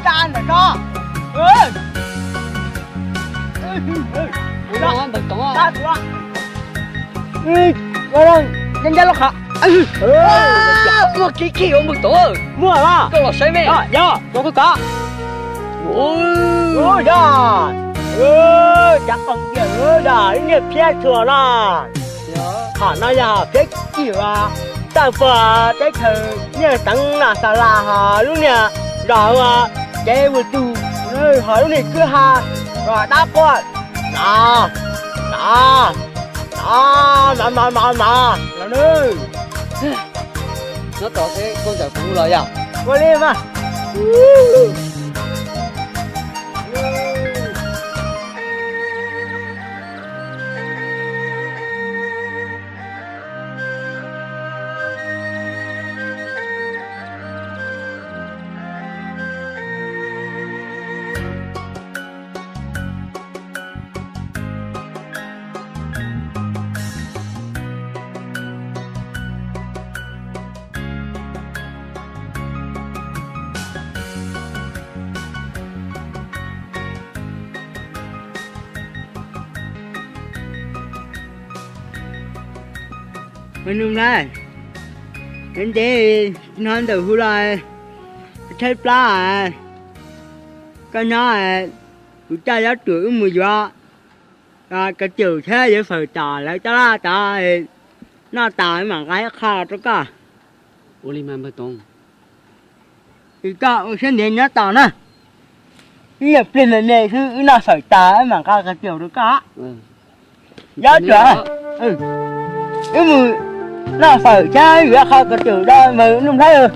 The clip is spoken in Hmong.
Ntawm ko. Ua npawg Toov. Ncab ncab lub qhov. Muaj kev khib ua npawg Toov. Muaj los? Koj los saib me. Yog, tos kuv tod. Yog, cov qoo tiag, yog ib niag phiab txhua no. Qhov no yog phiab cim tawm puag teb chaws nyiaj teev no xa las, ho lub niag nrog cev ua tug, ho lub niag kwj ha dab quaj, no, no, no, no, no, no, no. Nyob tod seb koj ncaws kuv los yom. Ua li mas. Nug Nplhaib, ntev ntev no ntawm hu los tshaib plab, koj nyob, kuv coj Yob Ruam wb mus yuav kav caum thiab yuav fawm tom lawv caj laj tod, noj tas mam nqa ib qho rau koj. Ua li mas npawg Toov. Koj ua siab ntev nyob tos na, ib nyuag pliag me me xwb wb noj fawm tas mam nqa kav caum rau koj. Yob Ruam, wb mus noj fawm thiab yuav qho kav caum rau npawg Nuj Nplhaib.